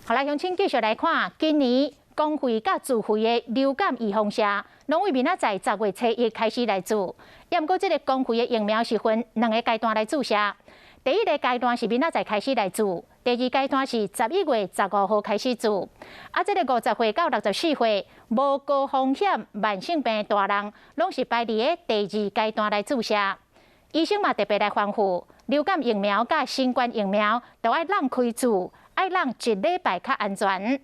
好來，鄉親繼續來看，今年公費佮自費的流感預防射，攏會明仔載10月初一開始來注。也毋過，這個公費的疫苗是分兩個階段來注射。第一個階段是明仔載開始來注，第二階段是11月15號開始注。啊，這個50歲到64歲無高風險慢性病的大人，攏是排佇咧第二階段來注射。醫生嘛特別來吩咐，流感疫苗佮新冠疫苗都愛挵開注，愛挵一禮拜較安全。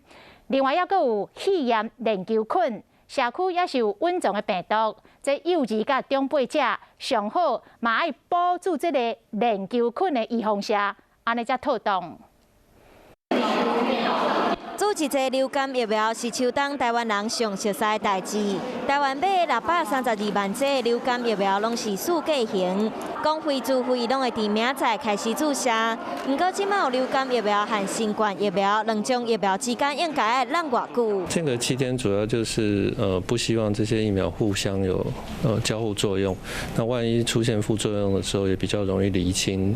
另外，猶閣有肺炎鏈球菌，社區也是有隱藏的病毒，這幼兒佮長輩者上好嘛愛補注這個鏈球菌的預防射，按呢才妥當。注一劑流感疫苗是秋冬台灣人上熟悉的代誌。台灣買632萬劑流感疫苗，攏是四價型，公費、自費攏會佇明仔載開始注射。毋過，這馬有流感疫苗和新冠疫苗兩種疫苗之間應該愛挵偌久？間隔7天主要就是不希望這些疫苗互相有交互作用。那萬一出現副作用的時候，也比較容易釐清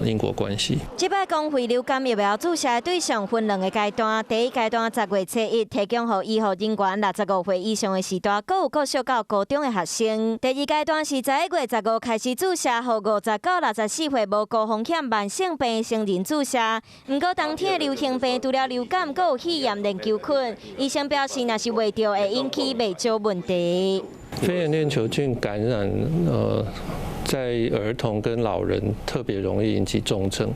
因果關係。這擺公費流感疫苗注射的對象分兩個階段。第一階段10月初一提供予醫護人員65歲以上的序大，閣有國小到高中的學生。第二階段是11月15開始注射，予50到64歲無高風險慢性病成人注射。毋過冬天的流行病除了流感，閣有肺炎鏈球菌。醫生表示，若是袂著，會引起袂少問題。肺炎鏈球菌感染，在兒童跟老人特別容易引起重症，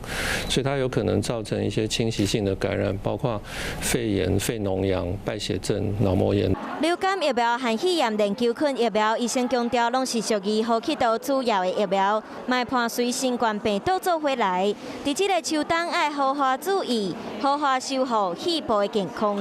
所以它有可能造成一些侵襲性的感染，包括肺炎、肺膿瘍、敗血症、腦膜炎。流感疫苗和肺炎鏈球菌疫苗，醫生強調攏是屬於呼吸道主要的疫苗，莫伴隨新冠病毒做伙來。佇這個秋冬，愛好好注意，好好守護肺部的健康。